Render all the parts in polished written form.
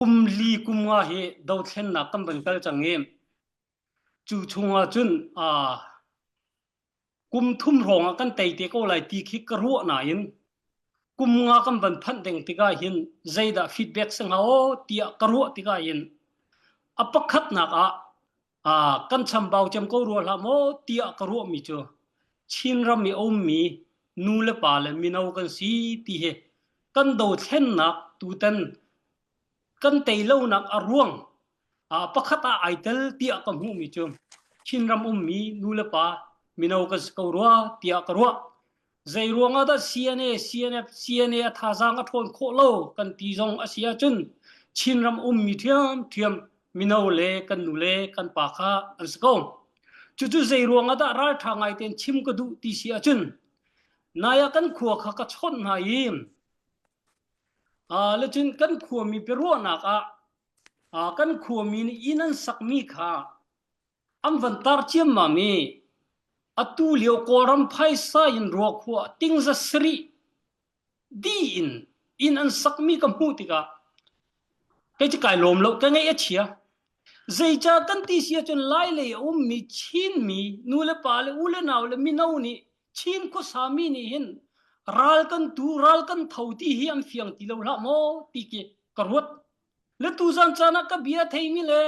Kum li kum nga hi dothlennak kan van kal cang i cu chungah cun aa kum thum hrawng ah kan tei te ko lai ti khi ka ruah nain kum nga kan van phanh deng tikah hin zeidah feedback si hnga aw tiah ka ruah tikah hin a pakhatnak ah aa kan chambau cem ko rua hlah maw tiah ka ruahmi cu Chinram i a ummi nu le pa le mino kan si ti hi kan dothlennak tutan kan tei lonak a ruang pakhat ah ai tel tiah ka hmuhmi cu Chinram ummi nu le pa mino kan si ko rua tiah ka ruah. Zei ruangah dah CNA, CNF, CNA a thazaang a ṭhawn khawh lo kan ti zong a si ahcun Chinram ummi ṭhiamṭhiam mino le kan nu le kan pa kha an si ko. Cucu zei ruangah dah ralṭha ngai tein chim ka duh ti si ahcun nai ah kan khua kha ka chawnh hna i le cun kan khuami biaruahnak ah kan khuami nih inn an sakmi kha an van tar ciammam i atu lio Kawlram phaisa in ruakhua tingza sarih dih in inn an sakmi ka hmuh tikah kei cu kai lawm lo ka ngaih a chia zeicah kan ti si ahcun lai lei a ummi Chinmi nu le pa le u le nau le mino nih Chin khuasami nih hin ral kan tu ral kan tho ti hi an fiang ti lo hlah maw ti khi ka ruat le tuzan caan ah ka bia theimi le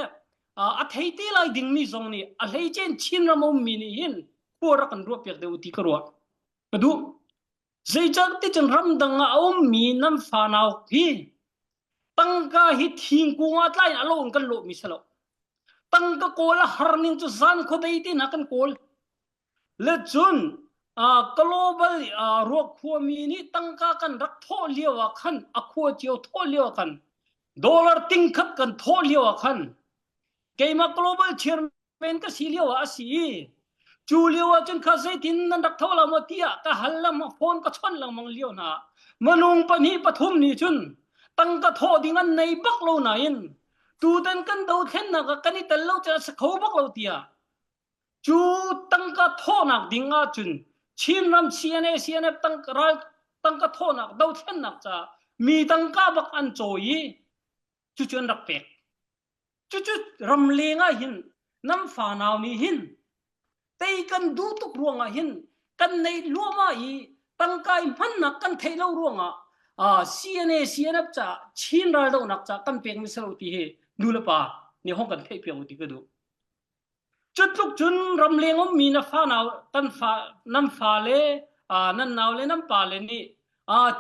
a thei te lai dingmi zong nih a hleicen Chin ram a ummi nih hin khua rak kan ruah piak deuh ti ka ruah ka duh Zeicah ti cun ramdang ah a ummi nan fanau hi tangka hi thingkung ah tlai in a lo in kan lawhmi si lo. Tangka kawl a har ning cu zan khuadei te hna kan kawl. Le cun global ruak khuami nih tangka kan rak thawh lio ah khan a khua cio thawh lio ah khan dollar tingkhat kan thawh lio ah khan keimah global chairman men ka si lio ah a si i cu lio ah cun kha zeitin nan rak tho lo maw tiah ka hal lengmang phone ka chawnh lengmang lio hna minung pahnih pathum nih cun tangka thawh ding an nei bak lo nain tutan kan dothlennak ah kan i tel lo cun a si kho bak lo tiah cu tangka thawhnak ding ah cun Chinram CNA CNF tangka ral tangka thawhnak dothlennak caah mi tangka bak an cawi i cucu an rak pek Cucu ramleng ah hin nan fanau nih hin tei kan duh tuk ruangah hin kan neih luahmah i tangka i hmannak kan theih lo ruangah CNA CNF caah Chin raldohnak caah kan pekmi si lo ti hi nu le pa nih hong kan theih piak u ti ka duh. Cu tluk cun ramleng ummi na fanau kan fa nan fa le nan nau le nan pa le nih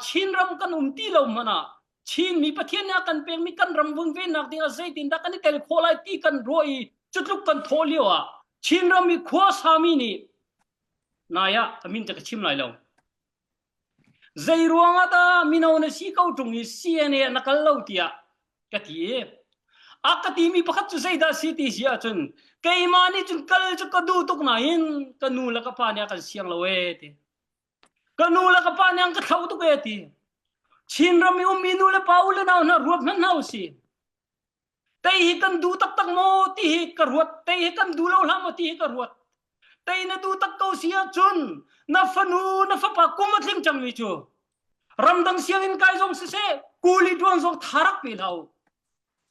Chin ram kan um ti lo hmanh ah Chin mi Pathian nih a kan pekmi kan ram vunvennak ding ah zeitindah kan i tel khawh lai ti kan ruah i cutluk kan thawh lio ah Chin ram i khua sami nih nai ah a min te ka chim lai lo Zei ruangah dah mino na si ko ṭung i CNA na kal lo tiah ka ti i a ka timi pakhat cu zeidah si ti si ahcun keimah nih cun kal cu ka duh tuk nain ka nu le ka pa nih a kan siang lo ee ti. Ka nu le ka pa nih an ka thloh tuk ee ti. Chinram i ummi nu le pa u le nau hna ruat hmanh hna usih. Tei hi kan duh taktak maw ti hi ka ruat. Tei hi kan duh lo hlah maw ti hi ka ruat. Tei na duh tak ko si ahcun na fanu na fapa kum a tling cangmi cu ramdang sianginn kai zong siseh kuli ṭuan zong tha rak pe hlah u.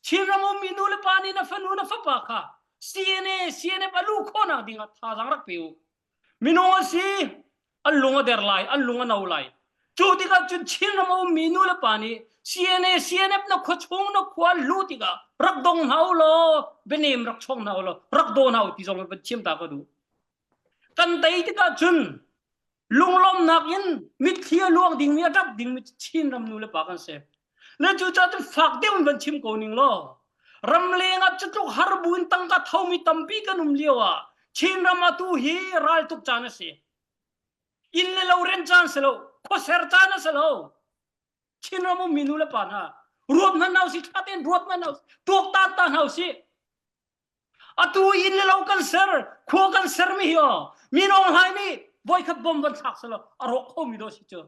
Chinram ummi nu le pa nih na fanu na fapa kha CNA CNF a luh khawhnak dingah thazaang rak pe u. Minung an si, an lung a der lai, an lung a no lai. Cu tikah cun Chinram a ummi nu le pa nih CNA, CNF na khua chung na khua luh tikah rak dong hna u law bianem rak chong hna u law rak daw hna u ti zong van chim ta ka duh. Kan tei tikah cun lunglawmhnak in mitthli a luang dingmi a ṭap dingmi Chinram nu le pa kan si. Le cucaah cun fak deuh in van chim ko ning law ramleng ah cutluk har bu in tangka thomi tampi kan um lio ah Chinram atu hi raltuk caan a si. Inn le lo rent caan si lo, khuaser caan a si lo. Chinram ummi nu le pa hna ruat hmanh hna usih, ṭha tein ruat hmanh hna usih, tuaktan ta hna usih. Atu inn le lo kan ser, khua kan sermi hi aw, Min Aung Hlaing nih voikhat bom van thlak selaw a rawk khomi do si cu.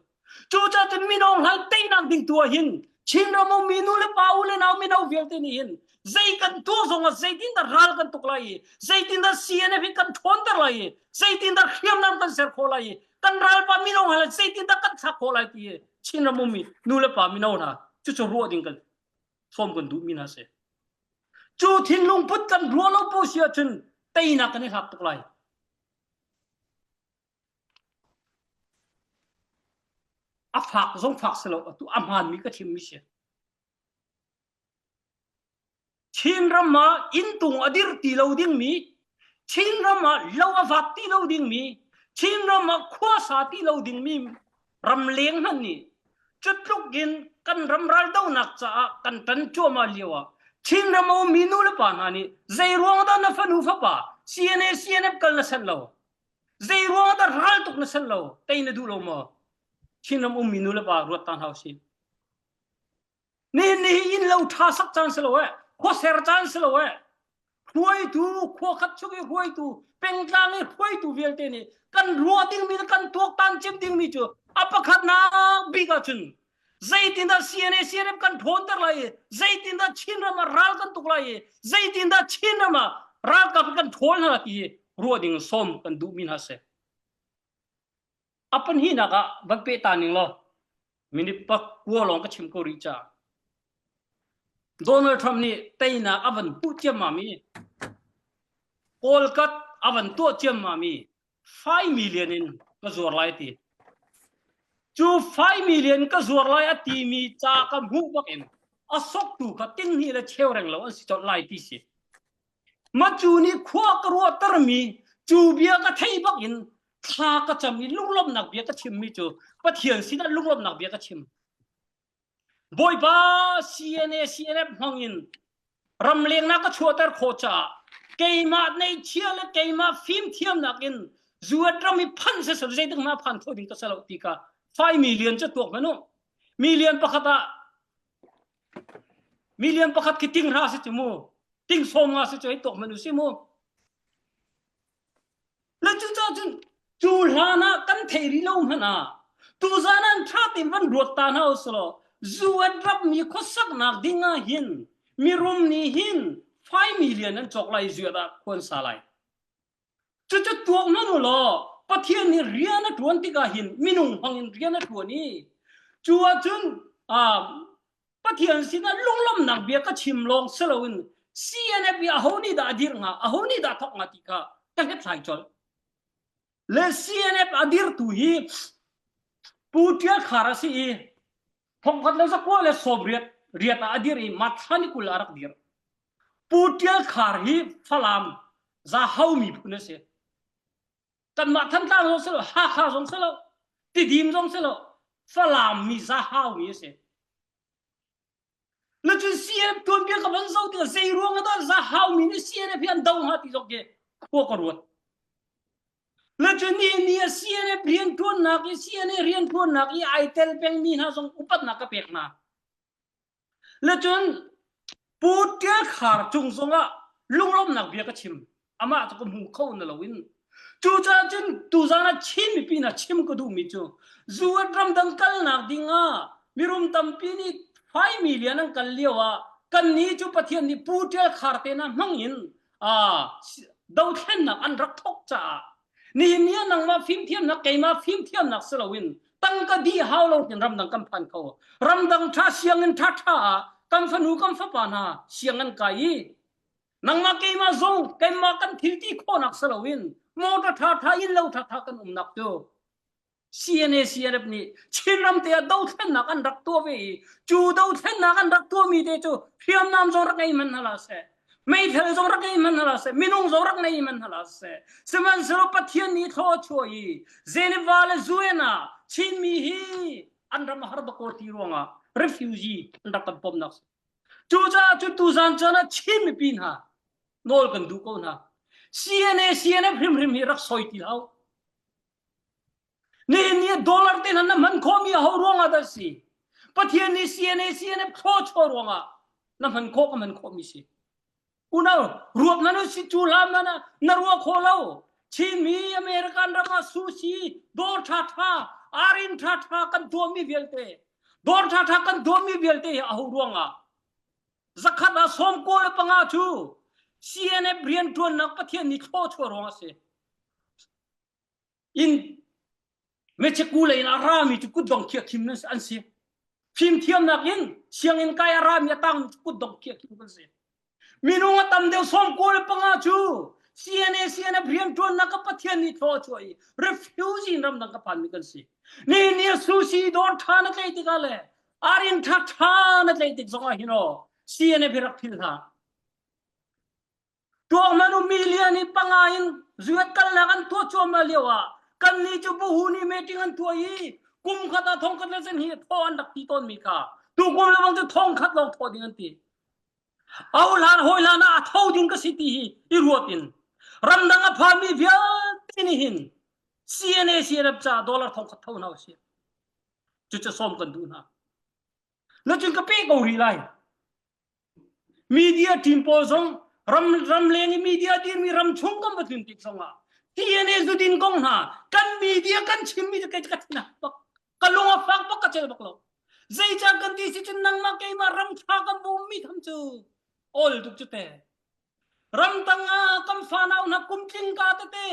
Cucaah cun Min Aung Hlaing teinak ding tu ah hin Chinram ummi nu le pa u le nau mino vialte nih hin zei kan tuah zong ah zeitindah ral kan tuk lai i zeitindah CNF hi kan ṭhawnter lai i zeitindah hriamnam kan ser khawh lai i kan ralpa mino hna zeitindah kan thlak khawh lai ti hi Chinram ummi nu le pa mino hna cucu ruah ding kan. Sawm kan duhmi hna si. Cu thinlung put kan ruah lo po si ahcun teinak kan i hlak tuk lai. A fak zong fak si lo, atu a hmaanmi ka chimmi si. Chinram ah inntung a dir ti lo dingmi, Chinram ah lo a vat ti lo dingmi, Chinram ah khuasa ti lo dingmi ramleng hmanh nih cutluk in kan ram raldonak caah kan ṭan cuahmah lio ah Chinram a ummi nu le pa hna nih zei ruang dah na fanu fapa CNA CNF kal na sanh lo? Zei ruang dah ral tuk na sanh lo? Tei na duh lo maw? Chinram ummi nu le pa ruat ta hna usih. Nihin ni hi inn lo ṭha sak caan si lo eh, khuaser caan si lo eh. Hruaitu, khua khat chung i hruaitu, pengtlang i hruaitu vialte nih kan ruah dingmi le kan tuaktan cem dingmi cu a pakhatnak bik ahcun zeitindah CNA CNF kan ṭhawnter lai i zeitindah Chinram ah ral kan tuk lai i zeitindah Chinram ah ralkap kan ṭhawl hna ti hi ruah ding sawm kan duhmi hna si. A pahnihnak ah van peh ta ning law minute pakua lawng ka chim ko rih ca. Donald Trump nih teinak a van hmuh ciammam i Kawlkat a van tuah ciammam i 5 million in ka zuar lai ti. Cu 5 million ka zuar lai a timi ca ka hmuh bak in a soktu kha ting hnih le cheu reng lo an si colh lai ti si. Macu nih khua ka ruahtermi cu bia ka theih bak in thla ka cam i lunglawmhnak bia ka chimmi cu Pathian sinah lunglawmhnak bia ka chim. Bawipa CNA CNF hmang in ramlengnak ka chuahter khawh caah keimah neihchia le keimah fimthiamnak in zuat ram i phanh siseh zeitik hmanh phan kho ding ka si lo ti kha 5 million cu tuak hmanh u. Million pakhat ah Million pakhat khi ting hra si cu mu. Ting sawm nga si cu hei tuak hmanh u si mu. Le cucaah cun cu hlan ah kan thei rih lo hmanh ah tuzan an ṭha tein van ruat ta hna usulaw zu an rammi khuasaknak ding ah hin mirum nih hin 5 million an cawk lai zuat ah khuan sa lai. Cucu tuak hmanh u law Pathian nih rian a ṭuan tikah hin minung hmang in rian a ṭuan i cu ahcun Pathian sinah lunglawmhnak bia ka chim lawng si loin CNF i aho nih dah a dirh hnga, aho nih dah a thawk hnga ti kha ka hlathlai colh. Le CNF a dirtu hi Pu Ṭial Khar a si i thongkhat le zakua le sawmriat riat ah a dir i Mathla ni 20 ah a rak dir. Pu Ṭial Khar hi Falam Zahau miphun a si. Kanmah Thantlang zong si lo, Hakha zong si lo, Tidim zong si lo, Falam mi Zahau mi a si. Na cun CNF tuanbia ka van zoh tikah zei ruang ah dah Zahau mi nih CNF hi an do hnga ti zong khi khua ka ruat. Na cun ni ni ah CNF rianṭuannak i CNA rianṭuannak i ai tel pengmi hna zong upatnak ka pek hna. Le cun Pu Ṭial Khar cung zongah lunglawmhnak bia ka chim. Amah cu ka hmu kho na loin. Cucaah cun tuzaan ah Chin mipi hna chim ka duhmi cu zuat ramdang kalnak dingah mirum tampi nih 5 million an kal lio ah kannih cu Pathian nih Pu Ṭial Khar te hna hmang in dothlennak an rak thawk caah nihin ni ah nangmah fimthiamnak keimah fimthiamnak si loin tangka dih hau lo in ramdang kan phan kho ramdang ṭha sianginn ṭha ṭha ah kan fanu kan fapa hna siang an kai i nangmah keimah zong keimah kan thil ti khawhnak si loin motor ṭha ṭha inn lo ṭha ṭha kan umnak cu CNA CNF nih Chinram te ah dothlennak an rak tuah ve i cu dothlennak an rak tuahmi te cu hriamnam zong rak ngei hmanh hna seh meithal zong rak ngei hmanh hna seh minung zong rak ngei hmanh hna seh sihmanhsehlaw Pathian nih thlaw a chuah i Geneva le UN ah Chinmi hi an ram a har dakaw ti ruangah refugee an rak kan pomnak si cucaah cu tuzan caan ah Chin mipi hna nawl kan duh ko hna CNA CNF hrimhrim hi rak soi ti hlah Nihin ni dollar te hna na hman khawhmi aho ruangah dah si? Pathian nih CNA CNF thlawchuah ruangah na hman khawh ka hman khawhmi si. Unau ruak na si cu hlam na na ruah khawh lo. Chinmi American ram ah sushi dawr tha tha arin tha tha kan tuahmi vialte dawr tha tha kan tuahmi vialte hi aho ruangah zakhat ah sawm ko le panga cu CNF rian tuannak Pathian nih thlawchuah ruang a si. In Mexico lei in a rami cu kutdong khiah khim an si. Fimthiamnak in sianginn kai a rami a tang kutdong khiah khi kan si. Minung a tam deuh 95 cu CNA CNF rianṭuannak ka Pathian nih thlaw a chuah i refugee in ramdang ka phanmi kan si. Ni ni sushi dawr ṭha na tlei tikah le arin ṭha ṭha na tlei tik zongah hin aw CNF hi rak phil hlah. Tuakman um million i panga in zuat kalnak an tuah cuahmah lio ah kannih cu buhu nih meeting an tuah i kum khat ah thong khat le zen hi thaw an rak ti tawnmi kha tu kum le bang cu thong khat lawng thaw ding an ti. Au hlan hawi hlan ah a tho ding ka si ti hi i ruat in ramdang a phami vialte nih hin CNA CNF ca dollar thong khat tho hna usih. Cucu sawm kan duh hna. Na cun ka pe ko rih lai. Media team pawl zong ram ramleng i media dirmi ram chung kan va tlun tik zongah TNA zudin kong hna kan media kan chimmi cu kei ka thin a bak ka lung a fak bak ka cel bak lo zeicah kan ti si cun nangmah keimah ram tha kan bawmmi tham cu ol tuk cu te ramtang ah kan fanau hna kum tling ka tete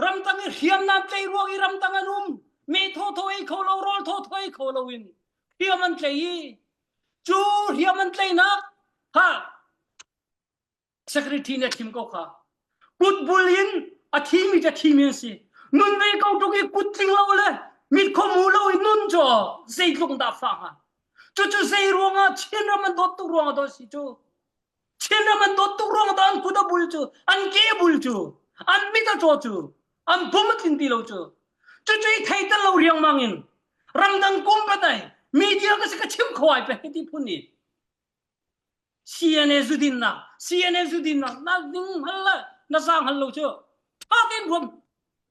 Ramtang i hriamnam tlei ruang i ramtang an um. Me thawthaw ei kho lo, rawl thawthaw ei kho lo in hriam an tlei i cu hriam an tleinak ha secretary nih a chim ko kha. Kut bul in a thimi cu a thimi an si. Nun ve ko tuk i kut tling lo le mit kho mu lo i nun cu zeitluk dah fah hnga. Cucu zei ruangah Chinram an dawt tuk ruangah dah si cu. Chinram an dawt tuk ruang dah an kut a bul cu, an ke a bul cu, an mit a caw cu, an pum a tlin ti lo cu. Cucu i thei tel lo riangmang in ramdang kum patai media ka si ka chim kho ai pe hiti phun ni. CNA zudin nak CNA zudin nak na ding hal le na sang hal lo cu tha tein ruam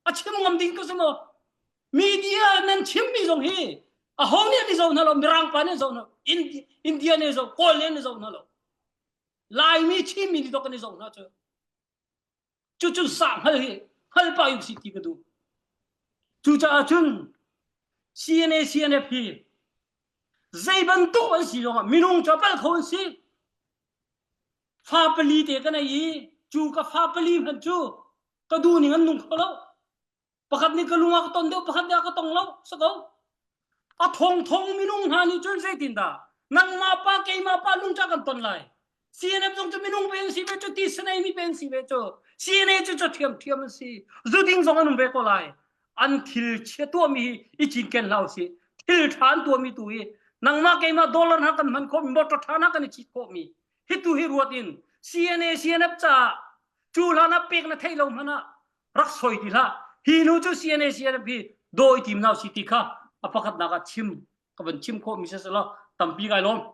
a chim ngam ding ka si maw media nan chimmi zong hi a ho nih an i zoh hna lo mirang pa nih an zoh hna India nih zoh Kawl nih an i zoh hna lo Laimi Chinmi nih dok an i zoh hna cu cucu sah hngal hi hngal pah in si ti ka duh cucaah cun CNA CNF hi zei bantuk an si zongah minung cu a palh kho an si fa pali te ka nei i cu ka fa pali hmanh cu ka duh ning an nung kho lo Pakhat nih ka lung a ka ton deuh, pakhat nih a ka tong lo. Si ko. A thong thong minung hna nih cun zeitindah nangmah pa keimah pa lung ca kan ton lai. CNF zong cu minung pe an si ve cu ti sanei mi pe an si ve cu CNA cu cu thiam thiam an si zuding zong an um ve ko lai an thil chia tuahmi hi i cinken hlah usih thil ṭha an tuahmi tu hi nangmah keimah dollar hna kan hman khawhmi motor ṭha hna kan i cit khawhmi hi tu hi ruat in CNA CNF caah cu hlan ah pek na theih lo hmanh ah rak soi ti hlah hi nu cu CNA CNF hi dawi tim nau si ti kha a pakhatnak ah chim ka van chim khawh mi si selaw tampi kai lawm.